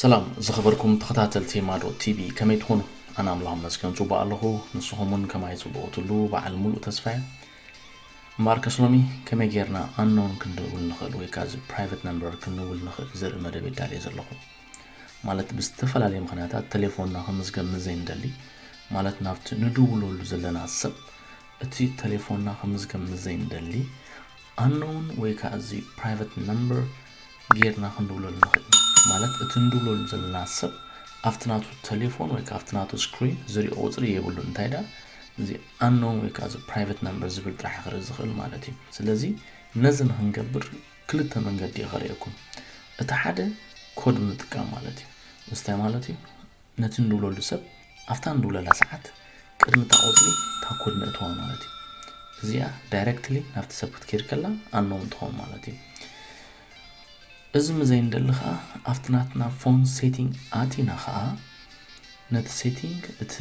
ሰላም ዝኸበርኩም ተኸታተልቲ ማዶ ቲቪ፣ ከመይ ትኾኑ? ኣነ ኣምላኽ መስገን ጽቡቕ ኣለኹ። ንስኹም እውን ከማይ ጽቡቕ ትሉ በዓል ሙሉእ ተስፋ እየ። እምበኣርከስ ሎሚ ከመይ ጌርና ኣኖን ክንድውል ንኽእል ወይ ከዓ እዚ ፕራይቨት ነምበር ክንድውል ንኽእል ዘርኢ መደብ ይዳልየ ዘለኹ። ማለት ብዝተፈላለየ ምኽንያታት ቴሌፎንና ክምዝገብ ምስ ዘይንደሊ፣ ማለት ናብቲ ንድውለሉ ዘለና ሰብ እቲ ቴሌፎንና ክምዝገብ ምስ ዘይንደሊ ኣኖን ወይ ከዓ እዚ ፕራይቨት ነምበር ጌርና ክንድውለሉ ንኽእል። ማለት እቲ ንድውለሉ ዘለና ሰብ ኣብቲ ናቱ ቴሌፎን ወይ ከዓ ኣብቲ ናቱ ስክሪን ዝሪኦ ቁፅሪ የብሉ። እንታይ ዳ እዚ ኣኖን ወይ ከዓ እዚ ፕራይቨት ነምበር ዝብል ጥራሕ ክርኢ ዝኽእል ማለት እዩ። ስለዚ ነዚ ንክንገብር ክልተ መንገዲ እየ ከርእየኩም። እቲ ሓደ ኮድ ምጥቃም ማለት እዩ። ምስታይ ማለት እዩ ነቲ ንድውለሉ ሰብ ኣብታ ንድውለላ ሰዓት ቅድሚ እታ ቁፅሪ እታ ኮድ ነእትዋ ማለት እዩ። እዚኣ ዳይረክትሊ ናብቲ ሰብ ክትከይድ ከላ ኣኖን ትኸውን ማለት እዩ። እዚ ምዘይንደሊ ከዓ ኣብቲ ናትና ፎን ሴቲንግ ኣቲና ከዓ ነቲ ሴቲንግ እቲ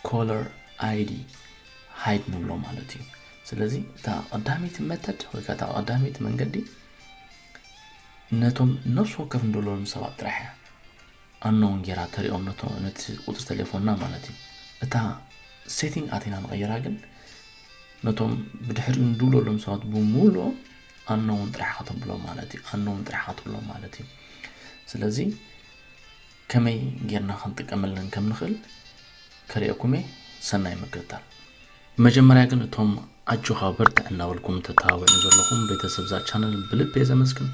ኮለር ኣይዲ ሃይድ ንብሎ ማለት እዩ። ስለዚ እታ ቀዳመይቲ መተድ ወይ ከዓ እታ ቀዳመይቲ መንገዲ ነቶም ነፍሲ ወከፍ ንድውለሎም ሰባት ጥራሕ እያ ኣኖን ጌራ ተሪኦም ነቲ ቁፅሪ ቴሌፎንና ማለት እዩ። እታ ሴቲንግ ኣቲና ንቐይራ ግን ነቶም ብድሕሪኡ ንድውለሎም ሰባት ብምሉኦም ኣኖን ጥራሕ ከተብሎም ማለት እዩ። ኣኖን ጥራሕ ከተብሎም ማለት እዩ። ስለዚ ከመይ ጌርና ክንጥቀመለን ከም ንኽእል ከርእየኩም እየ። ሰናይ ምክትታል። መጀመርያ ግን እቶም ኣጆኻ በርትዕ እናበልኩም ተተባብዑ ዘለኹም ቤተሰብ እዛ ቻነል ብልቢ እየ ዘመስግን።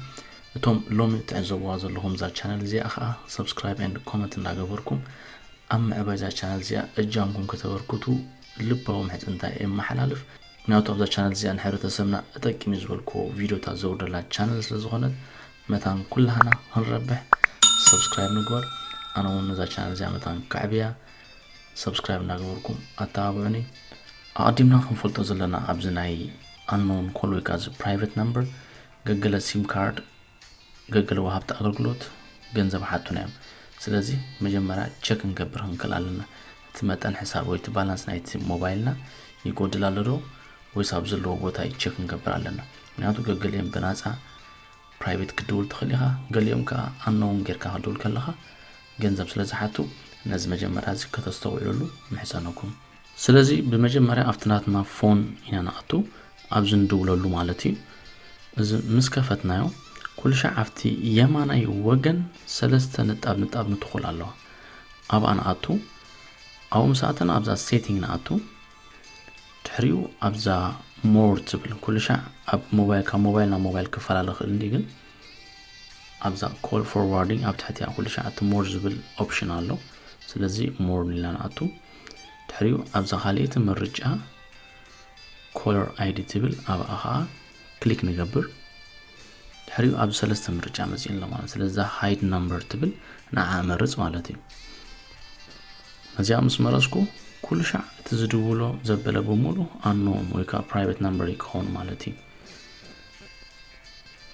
እቶም ሎሚ ትዕዘብዋ ዘለኹም እዛ ቻነል እዚኣ ከዓ ሰብስክራይብ ኤንድ ኮመንት እናገበርኩም ኣብ ምዕባይ እዛ ቻነል እዚኣ እጃምኩም ከተበርክቱ ልባዊ ምሕጽንታ እየ የመሓላልፍ። ምክንያቱ ኣብዛ ቻነል እዚኣ ንሕብረተሰብና እጠቅም እዩ ዝበልክዎ ቪዲዮታት ዘውርደላ ቻነል ስለ ዝኾነት መታን ኩላህና ክንረብሕ ሰብስክራይብ ንግበር። ኣነ እውን ነዛ ቻነል እዚኣ መታን ከዕብያ ሰብስክራይብ እናገበርኩም ኣተባብዑኒ። ኣቐዲምና ክንፈልጦ ዘለና ኣብዚ ናይ ኣኖን ኮል ወይ ከዓ እዚ ፕራይቨት ነምበር ገገለ ሲም ካርድ ገገለ ወሃብቲ ኣገልግሎት ገንዘብ ሓቱና እዮም። ስለዚ መጀመርያ ቸክ ክንገብር ክንክእል ኣለና። እቲ መጠን ሕሳብ ወይ እቲ ባላንስ ናይቲ ሞባይልና ይጎድል ኣሎ ዶ ወይስ ኣብ ዘለዎ ቦታ እዩ ቸክ ክንገብር ኣለና። ምክንያቱ ገገሊኦም ብናፃ ፕራይቬት ክትድውል ትኽእል ኢኻ፣ ገሊኦም ከዓ ኣኖን ጌርካ ክትድውል ከለኻ ገንዘብ ስለ ዝሓቱ ነዚ መጀመርያ እዚ ከተስተውዕልሉ ምሕጸነኩም። ስለዚ ብመጀመርያ ኣብቲ ናትና ፎን ኢና ንኣቱ፣ ኣብዚ ንድውለሉ ማለት እዩ። እዚ ምስ ከፈትናዮ ኩሉ ሻዕ ኣብቲ የማናይ ወገን ሰለስተ ንጣብ ንጣብ ንትኹል ኣለዋ። ኣብኣ ንኣቱ። ኣብኡ ምስ ኣተና ኣብዛ ሴቲንግ ንኣቱ። ድሕሪኡ ኣብዛ ሞር ትብል ኩሉ ሻዕ ኣብ ሞባይል ካብ ሞባይል ናብ ሞባይል ክፈላለ ክእል እንዲ ግን ኣብዛ ኮል ፎርዋርዲንግ ኣብ ትሕቲኣ ኩሉ ሻዕ እቲ ሞር ዝብል ኦፕሽን ኣሎ። ስለዚ ሞር ንኢልና ንኣቱ። ድሕሪኡ ኣብዛ ካልኣይቲ ምርጫ ኮለር ኣይዲ ትብል ኣብኣ ከዓ ክሊክ ንገብር። ድሕሪኡ ኣብዚ ሰለስተ ምርጫ መፂኡ ኣሎ ማለት ስለዚ እዛ ሃይድ ነምበር ትብል ንዓ እመርፅ ማለት እዩ። እዚኣ ምስ መረፅኩ ኩሉ ሻዕ እቲ ዝድውሎ ዘበለ ብምሉ ኣኖን ወይ ከዓ ፕራይቬት ነምበር ክኸውን ማለት እዩ።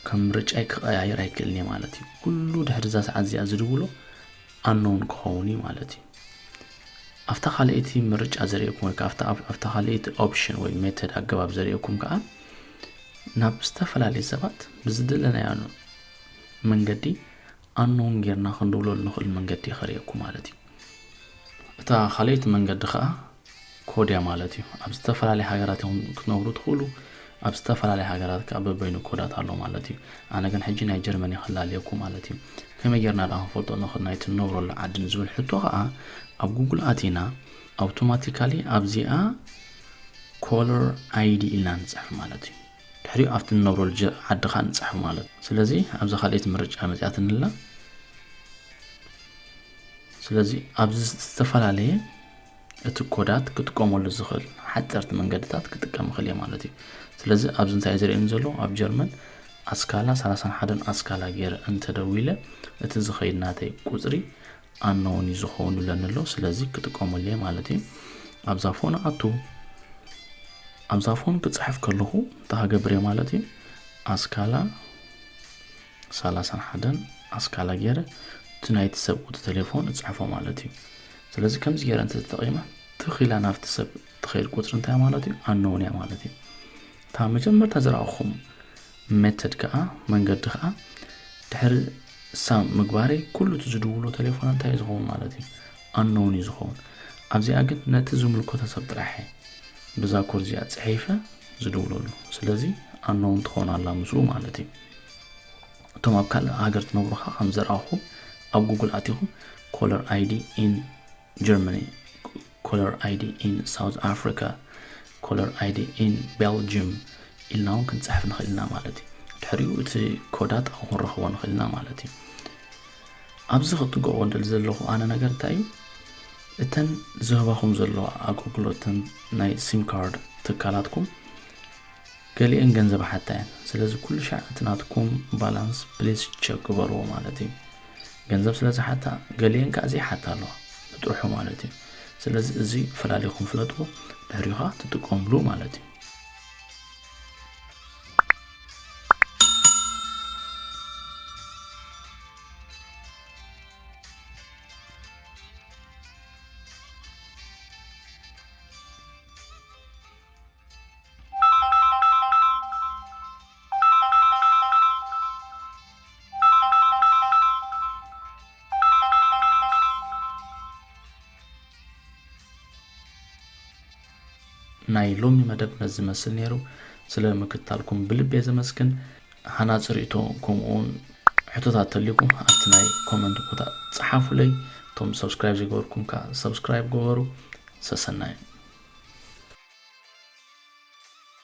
ከም ምርጫይ ክቀያየር ኣይክእልን እየ ማለት እዩ። ኩሉ ድሕሪ እዛ ሰዓት እዚኣ ዝድውሎ ኣኖን ክኸውን እዩ ማለት እዩ። ኣብታ ካልኣይቲ ምርጫ ዘርእየኩም ወይ ከዓ ኣብታ ካልኣይቲ ኦፕሽን ወይ ሜተድ ኣገባብ ዘርእየኩም ከዓ ናብ ዝተፈላለዩ ሰባት ብዝደለናዮ መንገዲ ኣኖን ጌርና ክንድውለሉ ንኽእል መንገዲ ከርእየኩም ማለት እዩ። እታ ካልኣይቲ መንገዲ ከዓ ኮድ እያ ማለት እዩ። ኣብ ዝተፈላለየ ሃገራት ኢኹም ክትነብሩ ትኽእሉ። ኣብ ዝተፈላለየ ሃገራት ከዓ በበይኑ ኮዳት ኣሎ ማለት እዩ። ኣነ ግን ሕጂ ናይ ጀርመን እየ ከላልየኩም ማለት እዩ። ከመይ ጌርና ደኣ ክንፈልጦ ንኽእል ናይቲ ንነብረሉ ዓዲ ንዝብል ሕቶ ከዓ ኣብ ጉግል ኣቲና ኣውቶማቲካሊ ኣብዚኣ ኮለር ኣይዲ ኢልና ንፅሕፍ ማለት እዩ። ድሕሪኡ ኣብቲ ንነብረሉ ዓዲ ከዓ ንፅሕፍ ማለት እዩ። ስለዚ ኣብዛ ካልኣይቲ ምርጫ መፅያትንላ። ስለዚ ኣብዚ ዝተፈላለየ እቲ ኮዳት ክጥቀመሉ ዝኽእል ሓፀርቲ መንገድታት ክጥቀም ይኽእል እየ ማለት እዩ። ስለዚ ኣብዚ እንታይ እዩ ዘርእየኒ ዘሎ ኣብ ጀርመን ኣስካላ ሰላሳን ሓደን ኣስካላ ገይረ እንተደዊለ እቲ ዝኸይድ ናተይ ቁፅሪ ኣኖን እዩ ዝኸውን ይብለኒ ኣሎ። ስለዚ ክጥቀመሉ እየ ማለት እዩ። ኣብዛ ፎን ኣቱ ኣብዛ ፎን ክፅሕፍ ከለኹ እንታይ ክገብር እየ ማለት እዩ ኣስካላ ሰላሳን ሓደን ኣስካላ ገይረ እቲ ናይቲ ሰብ ቁፅሪ ቴሌፎን እፅሕፎ ማለት እዩ። ስለዚ ከምዚ ገይረ እንተተጠቒመ ትኽ ኢላ ናብቲ ሰብ ትኸይድ ቁፅሪ እንታይ ማለት እዩ ኣኖን እያ ማለት እዩ። እታ መጀመርታ ዝረኣኹም ሜተድ ከዓ መንገዲ ከዓ ድሕሪ ሳም ምግባረይ ኩሉ እቲ ዝድውሎ ቴሌፎን እንታይ እዩ ዝኸውን ማለት እዩ? ኣነውን እዩ ዝኸውን። ኣብዚኣ ግን ነቲ ዝምልከቶ ሰብ ጥራሕ እየ ብዛ ኮድ እዚኣ ጽሒፈ ዝድውለሉ። ስለዚ ኣነውን ትኸውን ኣላ ምስኡ ማለት እዩ። እቶም ኣብ ካልእ ሃገር ትነብሩ ኸዓ ከም ዘርኣኹ ኣብ ጉግል ኣቲኹም ኮለር ኣይዲ ኢን ጀርመኒ፣ ኮለር ኣይዲ ኢን ሳውዝ ኣፍሪካ፣ ኮለር ኣይዲ ኢን ቤልጅም ኢልና እውን ክንፅሕፍ ንኽእል ኢና ማለት እዩ። ድሕሪኡ እቲ ኮዳት ኣብኡ ክንረኽቦ ንኽእል ኢና ማለት እዩ። ኣብዚ ክትጥንቀቑ እንደሊ ዘለኹ ኣነ ነገር እንታይ እዩ፣ እተን ዝህባኹም ዘለዋ ኣገልግሎት፣ እተን ናይ ሲም ካርድ ትካላትኩም ገሊአን ገንዘብ ሓታ እየን። ስለዚ ኩሉ ሻዕ እቲ ናትኩም ባላንስ ፕሊስ ቸክ ግበርዎ ማለት እዩ። ገንዘብ ስለ ዝሓታ ገሊአን ከዓ ዘይሓታ ኣለዋ ብጥርሑ ማለት እዩ። ስለዚ እዚ ፈላሊኹም ፍለጥዎ፣ ድሕሪኡ ከዓ ትጥቀምሉ ማለት እዩ። ናይ ሎሚ መደብ ነዚ ዝመስል ነይሩ። ስለ ምክትታልኩም ብልቢ እየ ዘመስግን። ሃናጺ ርእይቶ ከምኡውን ሕቶታት ተልዩኩም ኣብቲ ናይ ኮመንት ቦታ ጸሓፉለይ። እቶም ሰብስክራይብ ዘይገበርኩም ከኣ ሰብስክራይብ ገበሩ። ሰሰናዩ።